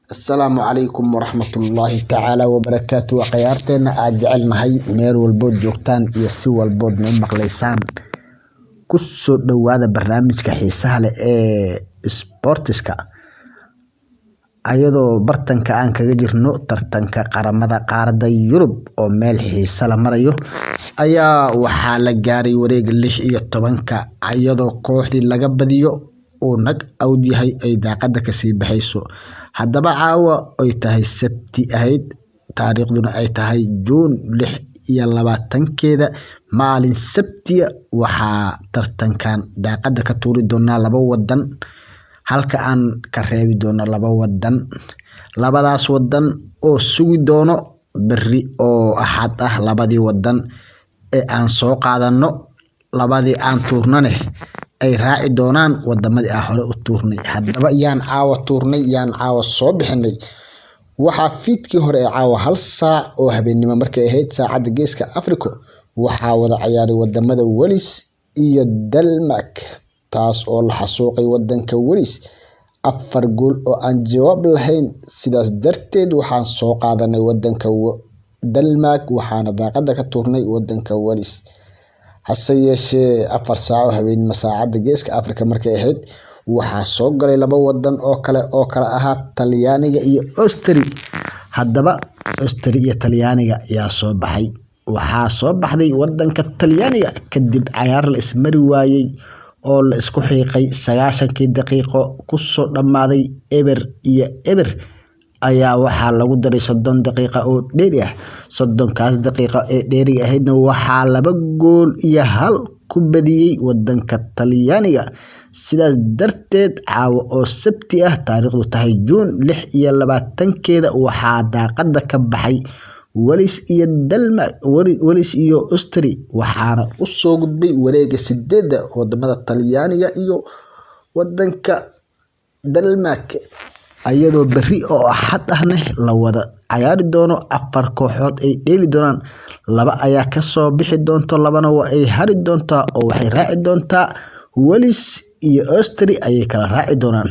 Asalaamu calaykum waraxmatullaahi tacaala wabarakaatu. Waa khiyaarteena aad jecelnahay, meel walbood joogtaan iyo si walbood noo maqlaysaan. Ku soo dhowaada barnaamijka xiisaha leh ee isboortiska, ayadoo bartanka aan kaga jirno tartanka qaramada qaaradda Yurub oo meel xiisa la marayo ayaa waxaa la gaaray wareega 16-ka, ayadoo kooxdii laga badiyo uu nag awd yahay ay daaqada kasii baxayso. Haddaba caawa ay tahay Sabti ahayd, taariikhduna ay tahay Juun 26-keeda, maalin Sabtiya, waxaa tartankan daaqada ka tuuri doonaa laba wadan, halka aan ka reebi doono laba wadan. Labadaas wadan oo sugi doono berri oo Axad ah labadii wadan ee aan soo qaadano, labadii aan tuurnane ay raaci doonaan wadamadii aan hore u tuurnay. Haddaba yaan caawa tuurnay, yaan caawa soo bixinay? Waxaa fiidkii hore ee caawa 1 saac oo habeenimo markay ahayd saacadda Geeska Africa waxaa wada ciyaaray wadamada Wales iyo Denmark, taas oo la xasuuqay wadanka Wales 4 gool oo aan jawaab lahayn. Sidaas darteed waxaan soo qaadanay wadanka Denmark, waxaana daaqada ka tuurnay wadanka Wales. Hase yeeshee 4 saac oo habeenimo saacadda Geeska Africa markay ahayd waxaa soo galay laba wadan oo kale oo kala ahaa Talyaaniga iyo Austria. Haddaba Austria iyo Talyaaniga yaa soo baxay? Waxaa soo baxday wadanka Talyaaniga kadib cayaar la ismari waayey oo la isku xiiqay, 90-kii daqiiqo kusoo dhammaaday 0-0, ayaa waxaa lagu daray 30 daqiiqa oo dheeri ah. 30-kaas daqiiqo ee dheeriga ahaydna waxaa 2 gool iyo 1 ku badiyey wadanka Talyaaniga. Sidaas darteed caawa oo Sabti ah, taariikhdu tahay Juun 26-keeda, waxaa daaqada ka baxay Wales iyo Denmark, Wales iyo Austria, waxaana u soo gudbay wareega sideedda wadamada Talyaaniga iyo wadanka Denmark, ayadoo berri oo Axad ahna la wada cayaari doono, afar kooxood ay dheeli doonaan. Laba ayaa kasoo bixi doonto, labana waa ay hari doontaa oo waxay raaci doontaa Wales iyo Austria ayay kala raaci doonaan.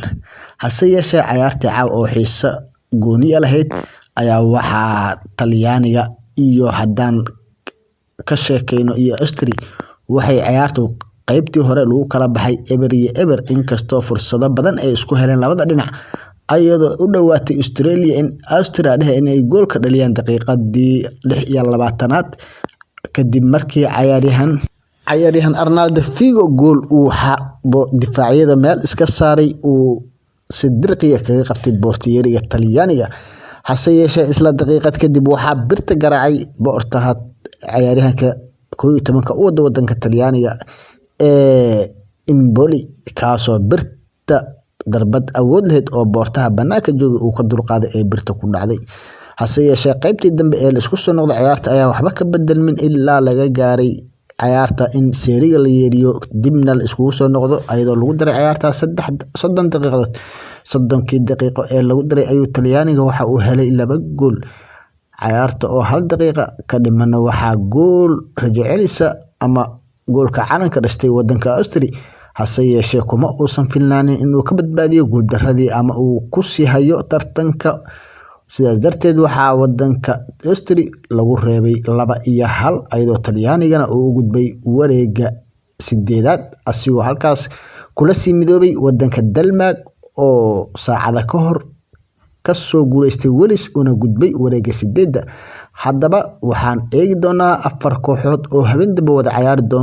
Hase yeeshee cayaartii caawa oo xiiso gooniya lahayd ayaa waxaa Talyaaniga iyo haddaan ka sheekeyno iyo Austria, waxay cayaartu qaybtii hore lagu kala baxay 0-0, inkastoo fursado badan ay isku heleen labada dhinac, ayadoo u dhowaatay Australia in Austria dhehe inay gool ka dhaliyaan daqiiqadii 26-aad kadib markii cayaaryahan Arnaldo Figo gool uu difaacyada meel iska saaray uu si dirqiya kaga qabtay boortiyeeriga Talyaaniga. Hase yeeshee isla daqiiqad kadib waxaa birta garaacay boortaha cayaaryahanka 11-ka u wada wadanka Talyaaniga ee Empoli, kaasoo birta darbad awood lahayd oo boortaha banaanka joogay uu ka dulqaaday ee birta ku dhacday. Hase yeeshee qaybtii dambe ee la isku soo noqday ciyaarta ayaa waxba ka bedelmin ilaa laga gaaray cayaarta in seeriga la yeeriyo, dibna la iskugu soo noqdo, ayadoo lagu daray ciyaartaas 30 daqiiqadood. 30-kii daqiiqo ee lagu daray ayuu Talyaaniga waxa uu helay laba gool. Cayaarta oo 1 daqiiqa ka dhimana waxaa gool rajo celisa ama goolka calanka dhashtay wadanka Austria. Hase yeeshee kuma uusan filnaanin inuu ka badbaadiyo guuldaradii ama uu ku sii hayo tartanka. Sidaas darteed waxaa wadanka Austria lagu reebay 2-1, ayadoo Talyaanigana uu u gudbay wareega sideedaad, asigoo halkaas kula sii midoobay wadanka Denmark oo saacada ka hor kasoo guuleystay Wales una gudbay wareega sideedda. Haddaba waxaan eegi doonaa afar kooxood oo habeen dambe wada cayaari doono.